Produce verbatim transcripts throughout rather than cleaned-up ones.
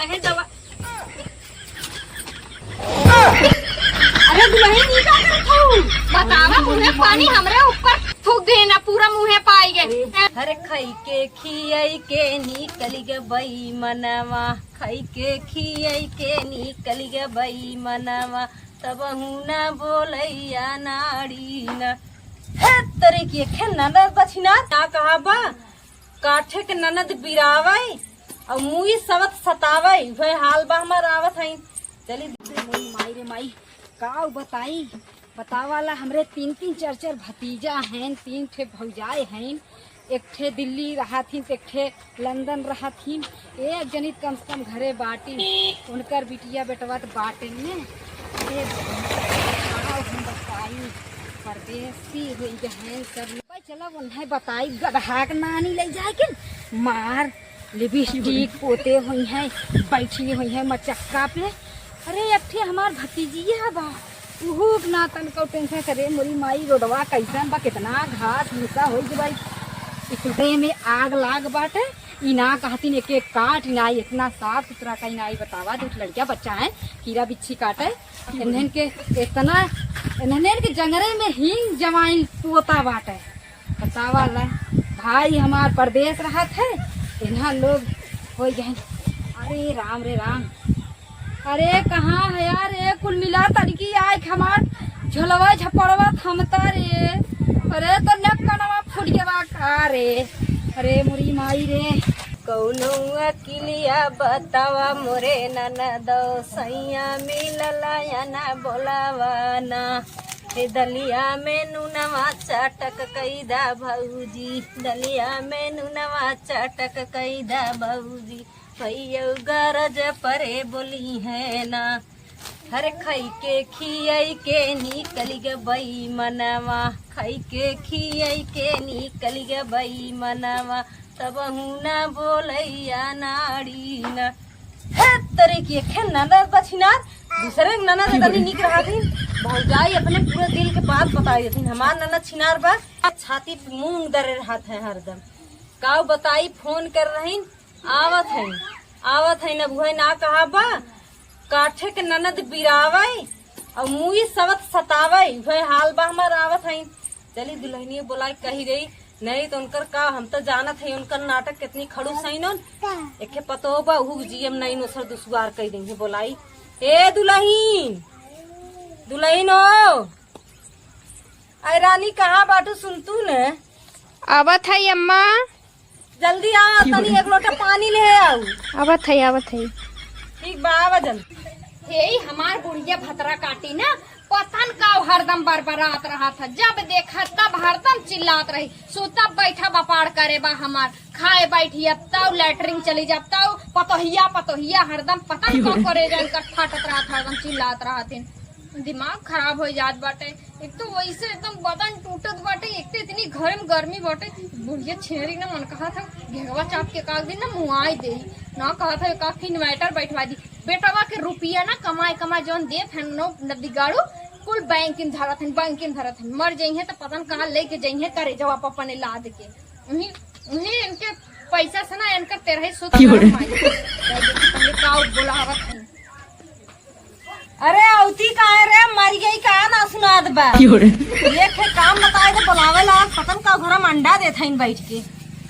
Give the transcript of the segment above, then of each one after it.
अरे दुलहिन, ई का करत हऊ? बतावा, मुँहे पानी हमरे ऊपर थूक देना, पूरा मुँहे पाई गए। हर खई के खियाई के निकल गे बई मनवा, खई के खियाई के निकल गे बई मनवा, तबहू ना बोलैया नाड़ी ना। हे तरी के खे ननद बछिना, का कहा बा? काठे के ननद बिरावै, अउ मुई सवत सतावै, उहे हाल बा हमार आवत हईं। चली। मोरी माई रे माई, का बताई, बतावाला हमरे तीन तीन चार चार भतीजा हईं, तीन ठे भौजाई हईं, एक ठे दिल्ली रहत हीं, एक ठे लंदन रहत हीं, एक जनी कम से कम घरे बाटी, उनकर बिटिया बेटवा त बाटे ने। ए, का हम बताई, परदेसी होई गए हैं सब। भाई चला, उन्हें बताई, गदहा के नानी ले जाए के मार, लिपस्टिक पोते होइहैं, बैठी होइहैं मचक्का पे। अरे, एक ठे हमार भतीजिया बा, उहू के ना तनको टेंशन करे। मोरी माई, रोडवा कैसन बा, कितना घास भूसा होइ गए बा। इकरे में आग लाग बाटे। ई ना कहतीन एक एक काट, ई ना इतना साफ सुथरा कहीं ना, ई बतावा, दो लड़किया बच्चा हैं, कीड़ा बिच्छी काटे। इन्हन के इतना, इन्हन के जंगरे में हींग जवाइन पोता बाटे। बतावा ला, भाई हमार परदेस रहत है, इन्हा लोग होइ गए। अरे राम रे राम, अरे कहाँ है यार, ए कुल मिला तनिकी आइके हमार झोलवा झपड़वा थमता रे। अरे तो नेक कनवा फूट गवा का रे? अरे मोरी माई रे। कौनो अकिलिया बतावा मोरे ननदो, सैया मिलला या ना बोलावा ना। हे दलिया में नूनवा चटक कई दा भौजी, दलिया में नूनवा चटक कई दा भौजी, भैया गरज परे बोली है ना। हर खाई के खियाई के निकल गे बई मनवा, खाई के खियाई के निकल गे बई मनवा, तबहू ना बोलैया नाड़ी ना। हे तरे की एक ननद बछिनार, दूसरे के ननद इतनी निक रहत ही। भौजाई अपने पूरे दिल के बात बताई देथिन, हमार ननद छिनार बा, छाती पे मूंग दरे रहत है हरदम। काऊ बताई, फोन कर रहीन, आवत है, आवत है, अब उहे ना कहा बा, काठे के ननद बिरावै, अउ मुई सवत सतावै, उहे हाल बा हमार, आवत है। चली दुलहनिया बोलाई कही गई, नहीं तो उनकर का, हम तो जानत है उनकर नाटक कितनी खड़ूस है नोन। एके पतो बा, उहू जियम नहीं नोसर दुसुआर कई देंगे बोलाई। ए दुलहिन, दुलहिन हो, अरे रानी कहाँ बाटू सुनतू ने? आवत है अम्मा। जल्दी आ, तनी एक लोटा पानी ले आओ। आवत है, आवत है। ठीक बा, आवा जल्दी। हे, हमार बुढ़िया भतरा काटी ना, पतन का हरदम बरबरात रहत है। जब देखा तब हरदम चिल्लात रही, सुता बैठा बपाड़ करे बा हमार। खाए बैठी अब तौ लैट्रिन चली जाब तौ पतोहिया, पतोहिया हरदम पतन का करे जान कर फाटत रहत, हरदम चिल्लात रहत है। दिमाग खराब होइ जात बाटे। एक तो वैसे एकदम बदन टूटत बाटे, एक तो इतनी घर में गर्मी बाटे। बुढ़िया छेरी ना मन कहा था घेगवा चाप के काल दिन ना मुआई दे, ना कहा था एक आखी इन्वर्टर बैठवा दी। बेटवा के रुपया ना कमाए कमाए जौन देत हन नो नदी गाड़ू, कुल बैंक में धरत हन, बैंक में धरत हन। मर जइहे तो पता न कहाँ लेके जइहे करे जवाब अपने लाद के। उन्हीं, उन्हीं इनके पैसा से ना इनकर तेरह सौ तक माई। पहले का बोलावत हन। अरे औती काहे रे, मर गई का, ना सुनात बा? क्यों रे? ये खे काम बताए तो बुलावे ला, पतन का घर में अंडा देत हईन बैठ के।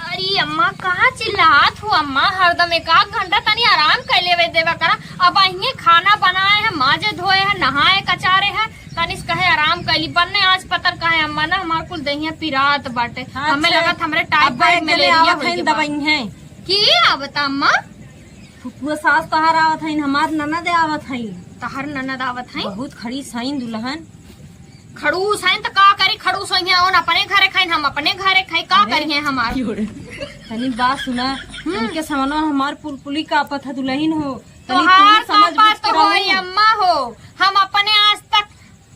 अरे अम्मा, कहाँ चिल्लात हो अम्मा? हरदम एक आध घंटा तनी आराम कर लेवे देवा करा। अब अहिए खाना बनाए है, माजे धोए है, नहाए कचारे है, तनिस कहे आराम कर ली। बन्ने आज पतन कहे अम्मा ना हमार कुल दहिया पिरात बाटे। अच्छा, हमें लगत हमरे अब टाइफाइड बैठ के मलेरिया आवत होई हईन के बा। दवाई है। के आवत अम्मा? फुफुआ सास तोहार आवत हईन, हमार ननद आवत हईन। तोहार ननद आवत हईन? बहुत खड़ी सईन दुलहन। खड़ूस हईन त का करी, खड़ूस होइहैं, ओन अपने घरे खाइन, हम अपने घरे खाई, का अरे, करिहैं हमार? तनी बात सुना, हम्म। उनके समनवा हमार पुलपुली कापत है दुलहिन हो। तनी तोहार तू समझ का बूझ बात के होई रहो। अम्मा हो, हम अपने आज तक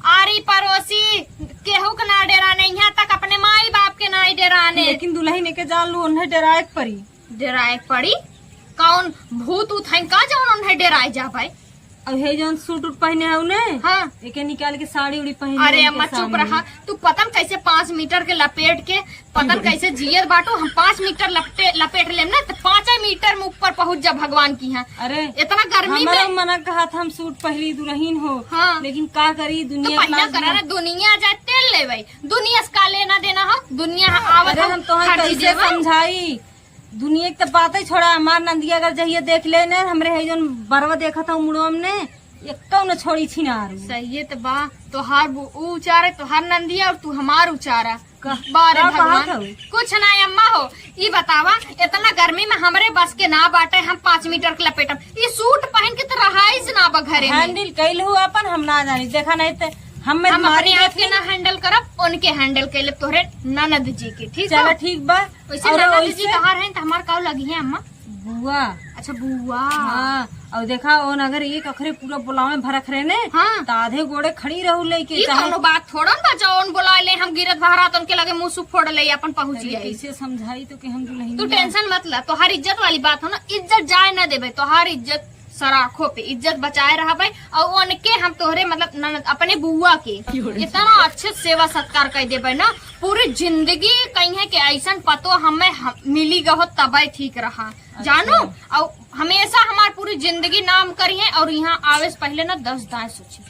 आरी पड़ोसी केहू के ना डेराने, यहाँ तक अपने माई बाप के ना ही डेराने। लेकिन दुलहिन एके जान लू, उन्हें डेराए के पड़ी। डेराए के पड़ी? कौन भूत उत हईन का जौन उन्हें डेराए जा पाए? अब हे जौन सूट उट पहिने हऊ ने, हाँ। एके निकाल के साड़ी उड़ी पहिने अरे उनके अम्मा, चुप सामने। रहा। तू पता न कैसे पाँच मीटर के लपेट के, पता न कैसे जियत बाटू। हम पाँच मीटर लपटे, लपेट लेम ना, तो पाँचे मीटर में ऊपर पहुँच जा भगवान की यहाँ। अरे, इतना गर्मी हमारा में। मना कहा था हम सूट पहली दुल्हन हो, हाँ। लेकिन का करी, तो दुनिया के पहिला लाज करा में। ना, दुनिया जाए तेल लेवे, दुनिया से का लेना देना हो, दुनिया आवत अरे, हो, हम तोहन खर्ची कैसे देवे। समझाई? दुनिया के तो बात ही छोड़ा, हमार नंदिया अगर जहिया देख ले ने, हमरे है जौन बरवा देखत हूँ मुड़वा में ने, एक्को न छोड़ी छिनार। सही है तो बा, तोहार बु-, ऊ उचारे, तोहार नंदिया और तू हमार उचारा। का-, बारे का भगवान, कहत हऊ? कुछ ना अम्मा हो, ई बतावा, इतना गर्मी में हमरे बस के ना बाटे, हम पाँच मीटर के लपेटब। ई सूट पहन के तो रहाइस ना बा घरे में। हैंडल कैल हूँ अपन, हम ना जानी, देखा नहीं ते हम में हम मारी अपने आप के देखे। ना हैंडल करब, उनके हैंडल कैले तोहरे ननद जी के, ठीक चला बा? ठीक बा। वैसे और ननद जी वैसे कहाँ रहे तो हमार काऊ लगी है अम्मा? बुआ। अच्छा बुआ। हाँ, और देखा ओन अगर एक अखरे पूरा बुलावे भरख रहे ने, हाँ। तो आधे गोड़े खड़ी रहू लेके, ई चाहे कौनो बात थोड़ा बा, जौन बुला ले हम गिरत बहरात उनके लगे मुंह सु फोड़ ले अपन पहुंची अरे, आई। कैसे समझाई तो कि हम दुल्हन तू टेंशन मत ला, तोहार इज्जत वाली बात हो ना, इज्जत जाए ना देबे, तोहार इज्जत सराखों पे इज्जत बचाए रहबे। और उनके हम तोहरे मतलब ननद, अपने बुआ के इतना अच्छे सेवा सत्कार कर देबे ना, पूरी जिंदगी कहीं है कि ऐसन पतो हमें हम, मिली गहो तबे ठीक रहा, जानू। और हमेशा हमार पूरी जिंदगी नाम करी है और यहाँ आवे से पहले ना दस दाएं सोची।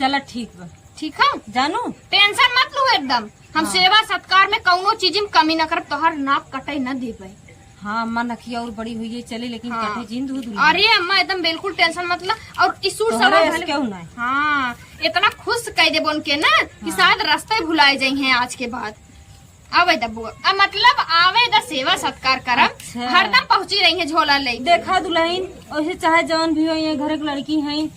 चला ठीक बा। ठीक है जानू। टेंशन मत लो एकदम, हम हाँ। सेवा सत्कार में कौनो चीज में कमी न करब, तोहर नाक कटे न देबे। हाँ अम्मा, नकिया और बड़ी हुई है चले, लेकिन हाँ। कटे जिन दूध। अरे अम्मा एकदम बिल्कुल टेंशन मत ला। और ई सूट तोहरा सलवार ऐसे भले क्यों ना है? हाँ, इतना खुश कह देबो उनके ना कि हाँ। शायद रास्ता ही भुलाए जाई हैं आज के बाद। आवे द बुआ, आ, मतलब आवे द सेवा सत्कार करम, अच्छा। हरदम पहुँची रही है झोला लेके। देखा दुल्हन, वैसे चाहे जौन भी हो, ये घर के लड़की हैं,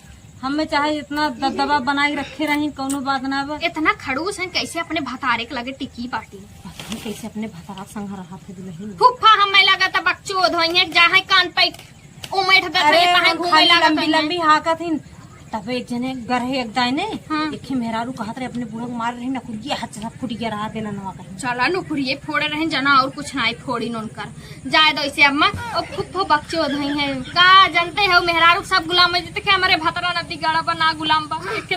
हमें चाहे इतना दबदबा बनाए रखे रही, कौनो बात ना बा। इतना खड़ूस हैं, कैसे अपने भतारे के लगे टिकी बाटी? पता नहीं कैसे अपने भतारा के संग रहा थे दुल्हन। फूफा हमें लगा था बकचोद होइहें, जाहे कान पे उमैठ दे अरे, थे, कहाँ हम घूमे खाली लागत लंबी हइहें? लंबी हाँकत हिन। तब एक जने गरहे एक दाई ने, हाँ। एक ही मेहरारू कहत रहे, अपने बूढ़ा के मार रही नकुरिया, हाथ से फूट गया रहा बेलनवा कहीं। चला नकुरिये फोड़े रहे जना, और कुछ नाई फोड़ी नोन कर। जाए दो इसे अम्मा, और खुद तो बकचोद होइहें। का जानते हो, मेहरारू सब गुलाम हो जाते कि हमारे भतरा नदी गाड़ा बा, ना गुलाम बा। एक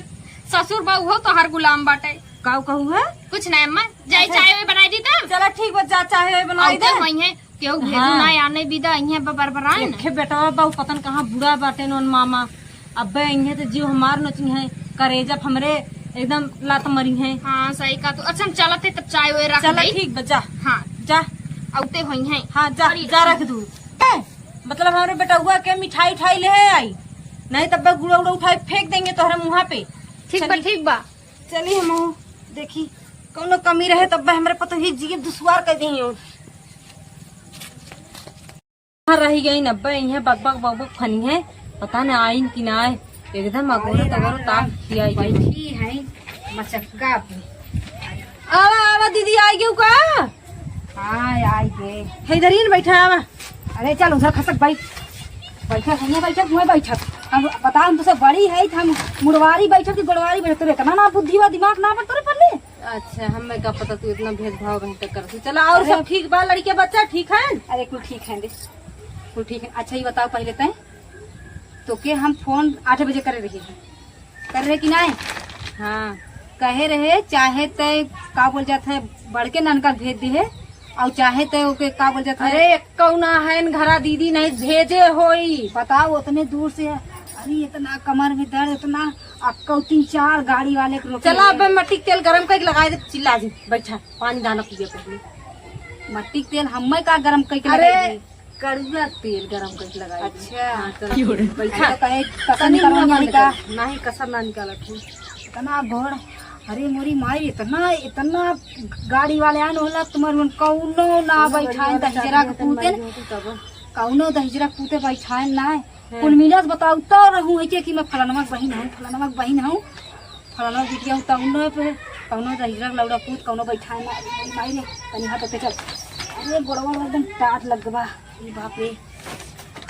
ससुर बा, उहो तो हर गुलाम बाटे। काऊ कहू है? कुछ ना अम्मा, जाए अच्छा। चाय वाय बनाई दी तब। चला ठीक बा, जा चाय वाय बनाई अउते दे। होइहें, केहू भेजू हाँ। ना आने बिदा, इहें बबरबराए ना। एखे बेटवा बा, उ पतन कहाँ बूढ़ा बाटे नोन मामा। अब्बे इहें तो जीव हमार नोचिहें, करेजा हमरे एकदम लात मरिहें। हाँ, सही कहा तू। अच्छा, हम चलत है तब चाय वाय रख चला दई। ठीक बा, जा। हाँ। जा। अउते होइहें। हाँ, जा, अरे। जा रख दू। ए, मतलब हमरे बेटउआ के मिठाई उठाई ले आई, नहीं तब गुड़ा उड़ा उठाई फेंक देंगे तोहरे मुँहा पे। ठीक बा, चली। ठीक बा। चली हम देखी, कौनो कमी रहे तब हमरे पतोही जी दुश्वार कर देही। कहाँ रही गई नब्बे, इहें बकबक बकबक फनी है, पता न आइन कि ना आए, एकदम अगोरे तगोरे ताप किया है। बैठी है मचक्का पे। आवा, आवा दीदी, आई गयो का? हाँ, आई गए। है इधर ही न बैठा, आवा। अरे चल उधर खसक बैठ, बैठक है, बैठक, मैं बैठक। अब बताओ, हम तो सब बड़ी है, हम मुड़वारी बैठक की गोड़वारी बैठक, तोरे इतना ना बुद्धि वा दिमाग ना बा तोरे पल्ले। अच्छा, हमें का पता तू इतना भेदभाव बहन तक करती। चला, और अरे सब ठीक बा, लड़के बच्चा ठीक है? अरे कुल ठीक है दे, कुल ठीक है। अच्छा ये बताओ पहले तय, तो के हम फोन आठ बजे करे रही है, कर रहे कि नाय? हाँ। कहे रहे चाहे तय का बोल जात है, बड़के ननका भेज दे है, और चाहे तय ओके का बोल जात है? अरे कौना है न घरा दीदी नहीं भेजे होई। बताओ उतने दूर से, अरे इतना कमर में दर्द, इतना अक्का तीन चार गाड़ी वाले के रोके चला, रहे। अब मट्टी के तेल गरम करके लगाए दे, चिल्ला जी, बैठा, पानी दाना पिए पहले। मट्टी के तेल हमें का गरम करके अरे, लगाए दे? कड़ुआ तेल गरम करके लगाई। अच्छा। हाँ, चलो, की हो रहे? बैठा। तो कहे कसर तनी निकालवानी मुंह बंद का? कर। नहीं, कसर ना निकालत हूँ। इतना गोड़, अरे मोरी माई, इतना, इतना गाड़ी वाले आन होला, तुम्हार मन कौनो ना बैठाएं, दहिजरा के पूते न, कौनो दहिजरा के पूते बैठाएं ना। हम्म। कुल मिलत बताओ तो रहू है के कि मैं फलानवा के बहिन हूँ, फलानवा के बहिन हूँ, फलानवा बिटिया हूँ, कौनो पे, कौनो दहिजरा के लौड़ा पूत, कौनो बैठाएं ना, माई रे, तनी हाथ पे चल। अरे गोड़वा एकदम टाट लग बा। अरे बाप रे।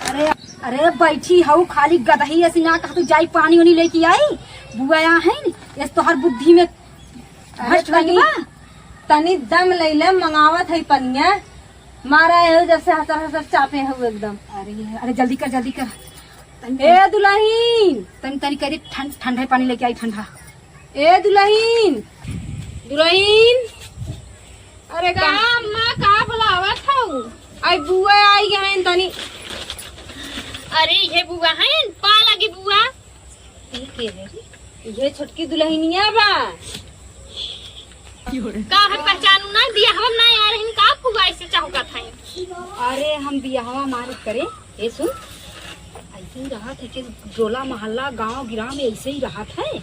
अरे, अरे बैठी हऊ खाली गदही ऐसी ना कहा तू जाई पानी उनी लेके आई। बुआ यहाँ है न, इस तोहर बुद्धि में अरे भ्रष्ट लगी तनी, बा। तनी दम ले ले, मंगावत है पनिया। मारा है जैसे हसर हसर चापे हऊ एकदम। अरे, अरे जल्दी कर, जल्दी कर। ए दुलहिन, तनी, तनी करी ठंड-, ठंडा पानी लेके आई, ठंडा। ए दुलहिन, दुलहिन, अरे का का? अम्मा, का बुलावत हऊ? आई बुआ आई गए हैं तनी। अरे ये बुआ हैं, पा लगी बुआ। ई के है रे? ये छोटकी दुलहिनिया बा। का है, पहचानू ना, बियाहवा में ना आ रही, का फुआ ऐसे चौकत है? अरे हम बियाहवा मारत करे, ए सुन, ऐसे ही रहत है कि टोला मोहल्ला गांव गिराम में ऐसे ही रहत है।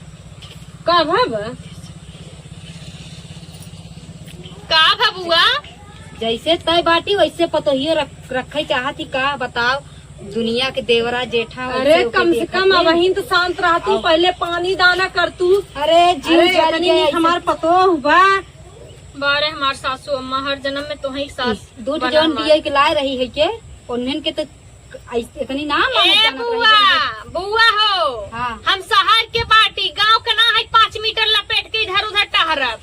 का भा बा? का भा बुआ? जैसे तय बाटी वैसे पतोहियो रख, रखे चाहत ही का बताओ? दुनिया के देवरा जेठा वैसे अरे ओके कम से देखत कम है। अबहिन तो शांत रह तू, आओ। पहले पानी दाना कर तू। अरे जीव अरे जल इतनी गया नीक ऐसे। हमार पतोह बा। बारे हमार सासू अम्मा, हर जन्म में तोही सास दूध बना जौन हमार। पिए के लाए रही है के, उन्हन के तो ऐस-, इतनी ना मानत ए जानत रही बुआ, है। बुआ हो। हाँ। हम शहर के बाटी, गांव के ना है, पाँच मीटर लपेट के इधर उधर टहरब।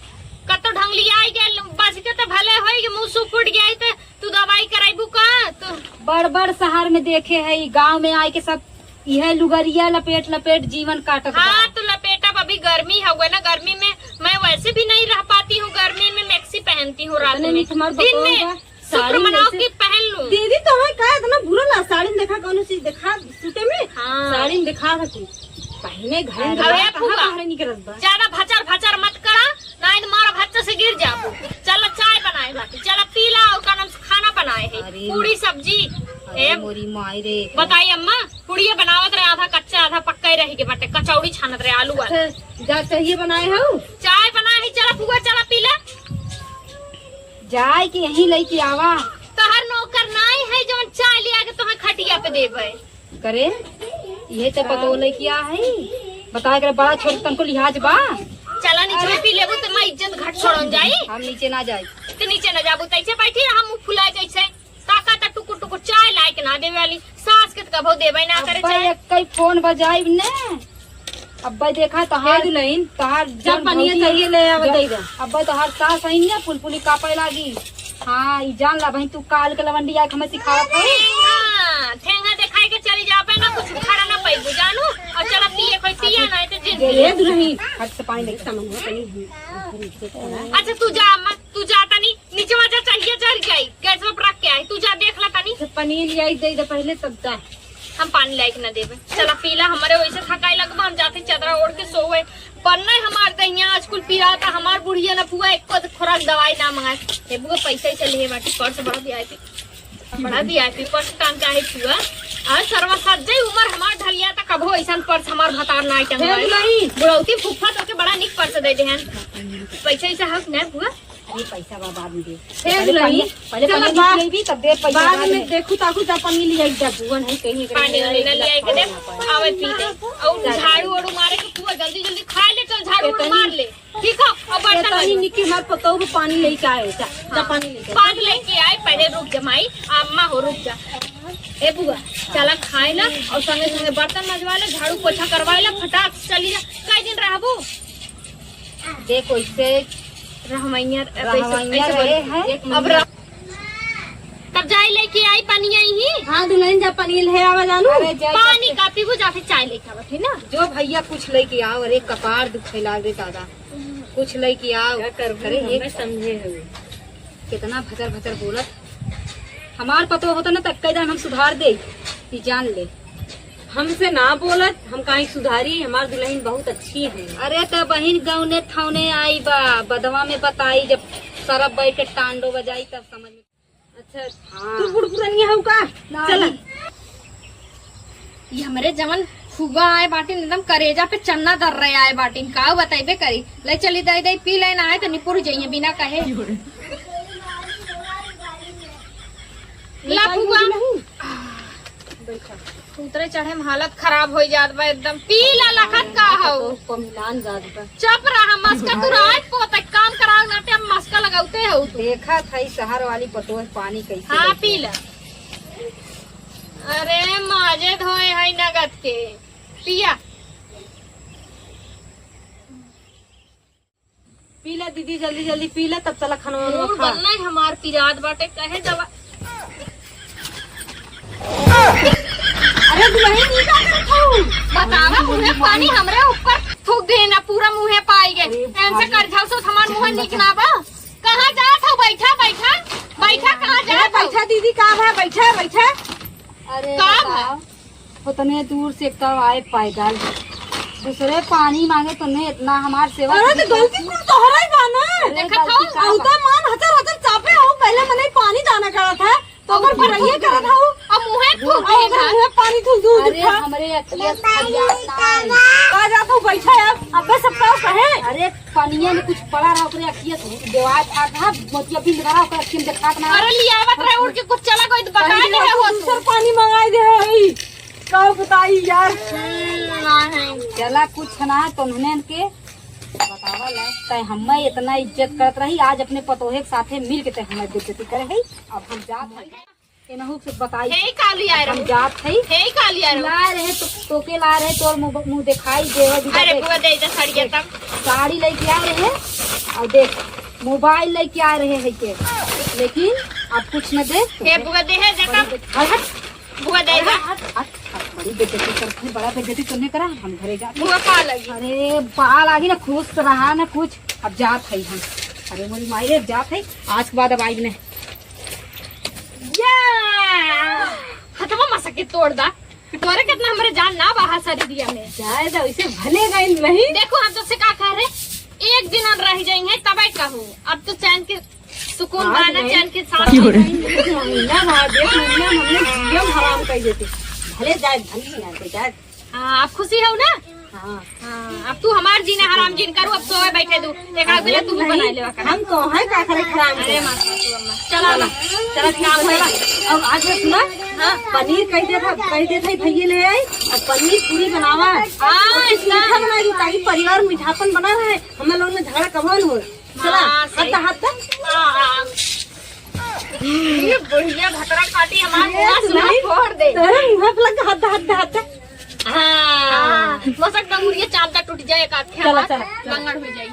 कतो ढंगली आई गए, बच के तो भले होई कि मुंह सूख फूट गया है तो तू दवाई कराइबू का? तू बड़ बड़ शहर में देखे है, ई गांव में आए के सब इहे लुगरिया लपेट लपेट जीवन काटत बा। हाँ, तो लपेटब, अभी गर्मी हउए ना, गर्मी में मैं वैसे भी नहीं रह पाती हूँ, गर्मी में मैक्सी पहनती हूँ रात इतने में, नीक हमार दिन बतौर में बा, सुत्र साड़ी मनाओ ऐसे की पहन लूँ। दीदी, तोहे का इतना बुरा ला? साड़ी में देखा, कौनो चीज देखा, सूटे में? हाँ। साड़ी में देखा था तू, पहने घर में अरे देखा, कहाँ फुआ, बाहर निकलत बा? ज्यादा भचर भचर मत करा, नाहीं तो मारा भच्चा से गिर जाबू। चला चाय बनाए बाटी, चला पी ला और का नाम से खाना बनाए है, अरे पूरी सब्जी। अरे ए, मोरी माई रे। बताई अम्मा, पुड़िया बनावत रहे, आधा कच्चा आधा पक्का ही रह के बाटे, कचौड़ी छानत रहे आलू वाला। अच्छा, जा चाहिए बनाए हो? चाय बनाए है, चला फुआ चला पी ला। जाए के यहीं लेके आवा। तोहर नौकर नाई है जौन चाय लिया के तोहे खटिया पे देबे। करे, इहे ते पतोह लइकिया है। बताए करे बड़ा छोट तनको लिहाज बा। चला नीचे पी लेबू त मैं इज्जत घट छोड़न जाई। हम नीचे ना जाई। त नीचे ना जाबू त ऐसे बैठी रहा, मुंह फुलाए जैसे। ताका त टुकुर टुकुर चाय लाए के ना देवे वाली। सास के त कभो देबे ना करे अब्बा चाय। एक कई फोन बजाइब ने। अब्बा देखा तोहार, ए दुल्हन, तोहार जा जौन पनिया भौजी चाहिए ले आवे जौन दे दे। अब्बा तोहार सास आई ने पुलपुली कापे लागी। हाँ, ई जान ला बहिन, तू काल के लवंडी आके हमें सिखावत है। ठेंगा, ठेंगा देखाई के चली जाबे ना, कुछ उखाड़ा ना पाइबू, जानू। और चला पिए, कोई पिया ना, तो जिंदगी। ए दुल्हन, हट से पानी लेके सामान हो, कहीं अच्छा, तू जा अम्मा, तू जा तनी, नीचे जा, चढ़िया चढ़ जाई, गैस पर रख के आई, तू जा देख ला तनी। अच्छा, पनीर ले आई, दे दे पहले, तब जा। हम पानी लाइक ना देबे। चला पीला, हमरे वैसे थकाई लगबा, हम जाते चदरा ओढ़ के सोवे। पर नहीं हमार दहिया आज कुल पीरा था, हमार बुढ़िया ना फुआ एको खुराक दवाई ना मंगाए। हे बुआ पैसा ही चलिए बाटी, पर्स बड़ा वीआईपी, बड़ा वीआईपी पर्स टांग के आई फुआ। आज सरवा सज्जई उमर हमार ढलिया था, कभो ऐसा पर्स हमार भतार ना टंगवाए। बुढ़ौती फूफा तो के बड़ा निक पर्स दे दे हैं। पैसा ऐसा हक नहीं फुआ। अरे पैसा बा बाद में दे। हे पहले दुल्हन, पनिया, पहले चलो पनिया बा-, पिएबी, तब दे पैसा बाद बाद में में। देखू ताकू जा पनिया लिया जा बुआ नहीं कहीं पानी वानी ना लिया के दे, आवे पी ले। और झाड़ू वाड़ू मारे के तू जल्दी जल्दी खा ले, चल झाड़ू वाड़ू मार ले। ठीक है, और बर्तन इतनी मांज। निकी हमार पतोह भी पानी लेके आए, जा, जा हाँ। पानी लेके आ। पानी लेके आए, पहले रुक जा माई, अम्मा हो रुक जा। ए बुआ, चला खाए ना, और संगे संगे बर्तन मजवा ले, झाड़ू पोछा करवा ले, फटाक से चली जा। कई दिन रहबू? देखो, इससे रहमैया, रहमैया ऐसे, ऐसे रहे बोल। हैं। एक अब महीना। रह-, तब जाए लेके आई पानी आई ही। हाँ, दुल्हन जा पानी ले आवा जानू। अरे, जाए पानी जाके का पीबू, जाके चाय लेके आवा, ठीक ना? जो भैया कुछ लेके आओ, अरे कपार दुखे लाग रे दादा, कुछ लेके आओ। क्या करबू, अरे, हमें एक समझे हो। कितना भचर भचर बोलत। हमार पतो होता ना, त कई दान हम सुधार दे, ई जान ले। हमसे ना बोलत, हम काहे सुधारी, हमार दुल्हन बहुत अच्छी है। अरे त बहिन गौने ठौने आई बा, बदवा में बताई, जब सरब बैठ के टांडो बजाई तब समझ में। अच्छा, हाँ। तू बुढ़ पुरनिया हऊ का? नहीं। चला। ये हमरे जवन फुआ आए बाटिन, एकदम करेजा पे चन्ना दर रहे आए बाटिन, का बतैबे करी। ले चली दे दे, पी लेना है तो निपुर जाइए बिना कहे। ला फुआ। उतरे चढ़े में हालत खराब हो जात बा एकदम। पी ला लखत का हऊ? तो मिलान जात बा। चुप रहा, मस्का तू रात को तक काम कराओ ना, ते हम मस्का लगाते हो तू। देखा था ई शहर वाली पतोह पानी कैसे हाँ, लेके पी ला। अरे, माजे धोए है नगद के। पिया। पी ला दीदी, जल्दी जल्दी पी ला, तब चला खाना वाना मूड खा। बनना है हमार पिरात बाटे, कहे दवा। अरे दुलहिन, ई का करत हऊ? बतावा, मुँहे पानी हमरे ऊपर थूक देना, पूरा मुँहे पाई गए। अरे ऐसे भाई। करझाऊ से हमार मुँह नीक ना बा। कहाँ जात हऊ? बैठा, बैठा, बैठा, कहाँ अरे जात हऊ? बैठा दीदी, का भा? बैठा, बैठा। अरे का बताओ, भा? उतने दूर से एक तो आए पैदल, दूसरे पानी माँगे, तूने इतना हमार सेवा अरे तो की। गलती कुल तोहरा ही बा ना। अरे देखत गलती हऊ? का बा? औता मान हचर हचर चापे हऊ, पहले मने पानी दाना करत है, तो अगर अभी भरइये करत हऊ। अब मुँहे अब थूक दे अगर ना। मुँहे पानी थूक दूँ अरे दिखा। हमरे अखिया से फरियाद ना आई। का जात हऊ? बैठा यार, अबे सब का कहे? अरे पनिया में कुछ पड़ा रहा, ओकरे अखिया से देवाल फाट रहा, मोतिया बिंद भरा, ओकरे अखिया में देखात ना। अरे लियावत रहे, उड़ के कुछ चला गई तो बता कहीं दे हो तू। दूसर पानी मंगाई दे हई। का बताई यार। हम्म, ना है। चला कुछ ना, तो उन्होंने इनके बतावा ला, तै हम्मे इतना इज्जत करत रही, आज अपने पतोहे के साथे मिल के तै हम्मे बेइज्जती करे है। अब हम जात हई। एनहू से बताई। हे काली आए हम रहो। जात हई। हे काली आए रहो। ला रहे तो, तोके ला रहे, तोर मुँह, मुँह देखाई देवे भी अरे देख। बुआ दे दे साड़िया तब। साड़ी लेके आ रहे और देख मोबाइल लेके आ रहे है के, लेकिन अब कुछ न दे। हे बुआ दे है जका। हट, हट। बुआ दे अरे जा। हट, हट, हट, बड़ी बेइज्जती करत है, बड़ा बेइज्जती तूने करा, हम घरे जाते। बुआ पा लगी। अरे पा लागी ना, खुश रहा ना कुछ, अब जात है हम। अरे मोरी माई रे, जात है, आज के बाद अब आई नहीं। या! हथवा मसा के तोड़ दा। तोरे कितना हमरे जान ना बहा शरीरिया में। जाए दा, वैसे भले गई नहीं। देखो, हम तुझसे का कह रहे, एक दिन हम रह जाएंगे, तबे कहू। अब तो चैन के सुकून आज बा ना, नहीं। चैन के सांस की हो रही? लेना। एक महीना बाद, एक महीना में हमने जीवन हराम कर देते। भले जाए, भले जाए, जाए। हाँ, आप खुशी हो ना? हाँ। हाँ, अब तू हमार जीने हराम जीन करू, अब सोए बैठे दू। एक आध बेला तू भी नहीं, बनाई लेवा कर। हम तो हैं का करे हराम अरे के। माँ, तू अम्मा। चला ना। चला ठीक काम है। अब आज मैं सुना, हाँ। पनीर कह दे था, कह दे था भैया ले आई, और पनीर पूरी बनावा। हाँ, और कुछ इतना मीठा बनाई, ताकि परिवार में मीठापन बना रहे, हम लोग में झगड़ा कबो न हो। चला, हाँ, सही। हट, हट। हाँ, हाँ। ये बुढ़िया भतरा काटी हमार ये मुंह से नहीं। फोड़ दे। तोरे मुंह पे लग, हट, हट, हट। हाँ। हाँ। मसक डंगुरिया चांदा टूट जाए, एक आखे चला, हमार चला। लंगड़ हो जाई।